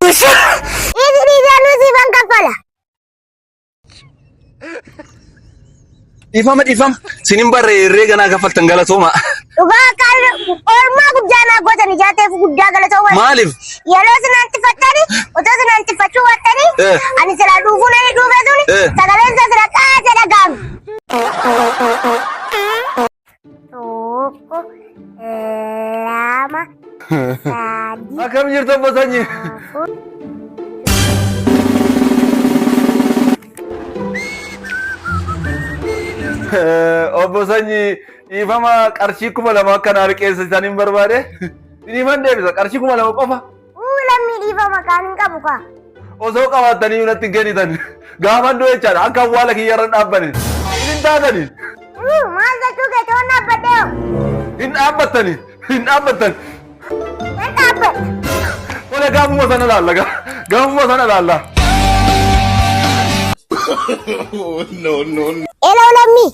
Dhiisi dhiisi anuu siifan kaffala. Dhiifama dhiifama. Sin hin barre herreega naa kaffaltan galatooma. Dhugaa kan oolmaa guddaa naa gootan ijaa ta'eef guddaa galatooma. Maaliif? Yeroo isin hantifattani otoo isin hantifachuu baattanii ani silaa dhuufuu nani dhuufe suni sagaleen isaa sila qaasa dhaga'ame. Tokko, lama, sadii, Akkam jirtu obbo Sanyii? afur. Obbo Sanyii dhiifama qarshii 2000 akka naa liqeessitan hin barbaade. Dhiifan deebisa qarshii 2000 qofa. Uu lammii dhiifama kaan hin qabu kaa. Osoo qabaattanii natti hin kennitan. Gaafan du'e jechaadha akka awwaala kiyyarra hin dhaabbane. Hin taatani. Uu maal jechuu kee toon dhaabbadhee hoo? Hin dhaabbattani. Hin dhaabbattan. Nan dhaabbadha. Tole gaafuma sana laalla. Gaafuma sana laalla. Eloo lammii.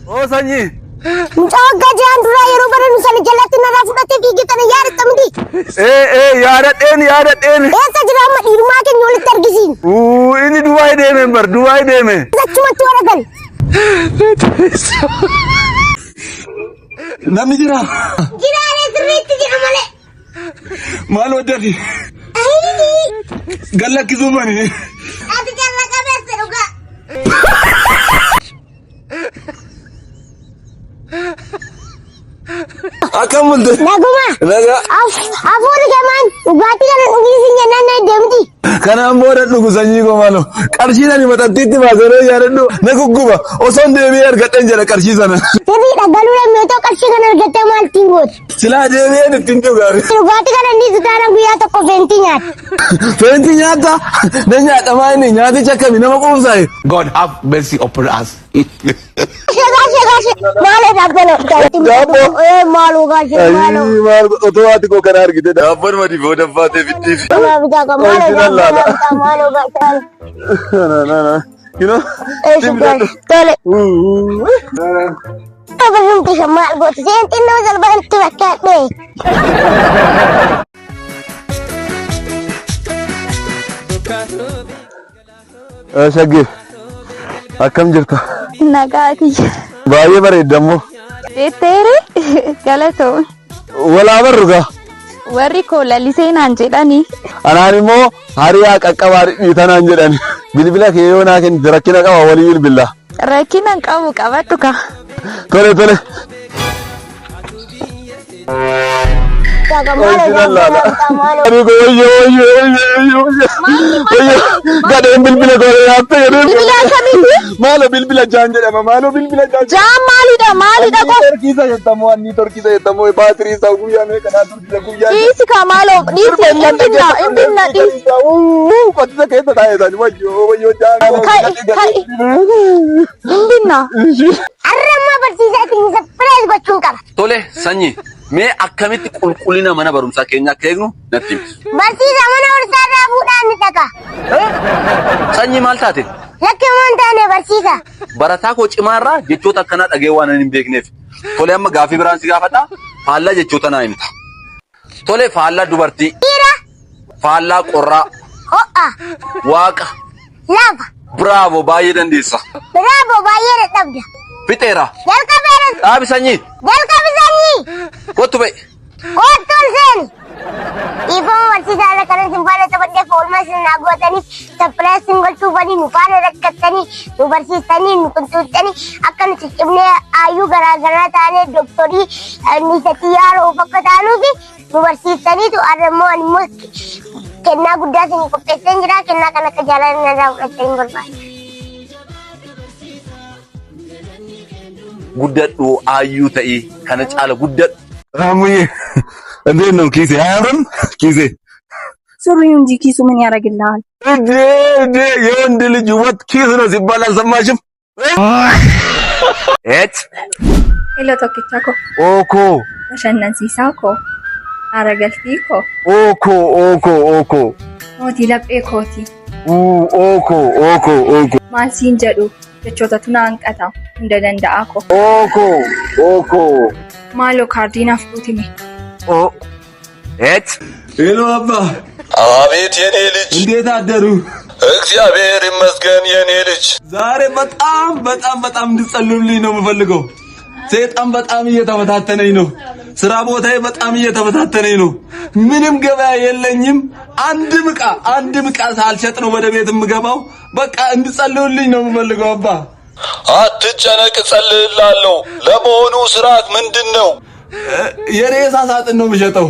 Oo sanyii. Mucaa waggaa ja'aan duraa yeroo barannu sana jalatti narraa fudhattee fiigee tana yaadatta miti. Ee ee yaadadheen yaadadheen. Eessa jira amma dhiirumaa keenya walitti argisiin. Uu inni Dubaay deeme bar Dubaay deeme. Achumatti waragan. Namni jira. Jiraalee sirriitti jira malee. Maal hojjati? Gallakkisuu mani. Ati carra qabeessa dhugaa. Akkam bulte? Naguma. Nagaa. Hafuurri gamaan dhugaatii kana dhugii sin jennaan na deemti. Kanaan booda dhugu sanyii koo maaloo. Qarshiin ani maxxantiitti baasee yaadadhu na gugguba. Osoon deebi'ee argadheen jedha qarshii sana. Sirriidha galuu lammii otoo qarshii kana argattee maal ittiin goota? Silaa deebi'een ittiin dhugaare. Dhugaatii kana inni sitaana guyyaa tokko feentii nyaata. Feentii nyaata? Na nyaadha maa inni nyaaticha akkami nama quubsaaye. God have mercy upon us. Gaashee gaashee gaashee maaloo daabboo Daabboo? Ee maaloo gaashee maaloo. Ayii maal otoo haati koo kana argite daabboon madii booda baatee fiddiif. Maaloo bitaa kan maaloo Original daabboo laala. bitaa maaloo gaashee. Na na na. You know? Ee Tim gaashee tole. Birrumti kan maal gootu seen xinnoo salphaatti fakkaadhe. Shaggee akkam jirta? Nagaa kiyya. Baay'ee bareedda immoo. Jetteere galatoom. Walaa barru gaa. Warri koo lalisee naan jedhani. Anaan immoo hariyaa qaqqabaa dhidhiitanaan jedhan. Bilbila kee yoo naa kennite rakkina qaba walii bilbilla. Rakkina hin qabu qabadhu kaa. Tole tole. Gadheen bilbila koo nyaatte gadheen. Bilbila akkamiiti? Maaloo bilbila jaan jedhama maaloo bilbila jaan. Jaan maalidha maalidha qof. Torkiisa jettamoo anni torkiisa jettamoo baatirii isaa guyyaa meeqa naa tursiisa guyyaa. Dhiisi kaa maaloo dhiisi hin binna hin binna dhiisi. Qottisa keessa taa'ee isaanii wayyoo wayyoo jaan. Ka'i ka'i hin binna. Har'a immoo barsiisaa ittiin surprise gochuun qaba. Tole sanyii mee akkamitti qulqullina mana barumsaa keenya akka eegnu natti himi. Barsiisaa mana barumsaa irraa fuudhaan ni dhaqa. Sanyii maal taate? Lakki homaa hin taane barsiisaa. Barataa koo cimaarraa jechoota akkanaa dhagee waan hin beekneef. Tole amma gaafii biraan si gaafadha. Faallaa jechoota naa himta. Tole faallaa dubartii. Dhiira. Faallaa qorraa. Ho'a. Waaqa. Lafa. Bravo baay'ee dandeessa. Bravo baay'ee dadhabda. Fixeera. Jalqabeera. Dhaabi sanyii. Jalqabi sanyii. Kottu ba'i. Kottu ol seeni. Dhiifama barsiisaa haala kanan isin faana taphadheef oolmaa isin naa gootaniif surprise isin gochuufanii nu faana rakkattanii nu barsiistanii nu qunxuuxxanii akka nu ciccimnee hayyuu garaa garaa taanee doktorii anniisa xiyyaara of akka taanuufi nu barsiistaniitu har'a immoo ani immoo kennaa guddaa isin qopheesseen jira kennaa kan akka jaalala narraa fudhattanii barbaada. Guddadhu aayyuu ta'ii kana caala guddadhu. Raamuyye እንዴት ነው ኪሴ አያምርም? ኪሴ ሱሪው እንጂ ኪሱ ምን ያደርግልሃል? እንዴ እንዴ የወንድ ልጅ ውበት ኪስ ነው ሲባል አልሰማሽም? ኤት Hello tokkicha koo, ኦኮ bashannansiisaa koo, haara galfii koo, ኦኮ ኦኮ ኦኮ mootii laphee kootii, ኡ ኦኮ ኦኮ ኦኮ maal siin jedhu jechootatu na hanqata hunda danda'aa koo. ኦኮ ኦኮ Maaloo kaardii naaf guutime. ኦ ኤት ሄሎ አባ አቤት የኔ ልጅ፣ እንዴት አደሩ? እግዚአብሔር ይመስገን የኔ ልጅ። ዛሬ በጣም በጣም በጣም እንድጸልዩልኝ ነው የምፈልገው። ሰይጣን በጣም እየተፈታተነኝ ነው። ስራ ቦታዬ በጣም እየተፈታተነኝ ነው። ምንም ገበያ የለኝም። አንድም ዕቃ አንድም ዕቃ ሳልሸጥ ነው ወደ ቤት የምገባው። በቃ እንድጸልዩልኝ ነው የምፈልገው አባ። አትጨነቅ፣ እጸልይልሃለሁ። ለመሆኑ ስራህ ምንድን ነው? የሬሳ ሳጥን ነው የምሸጠው።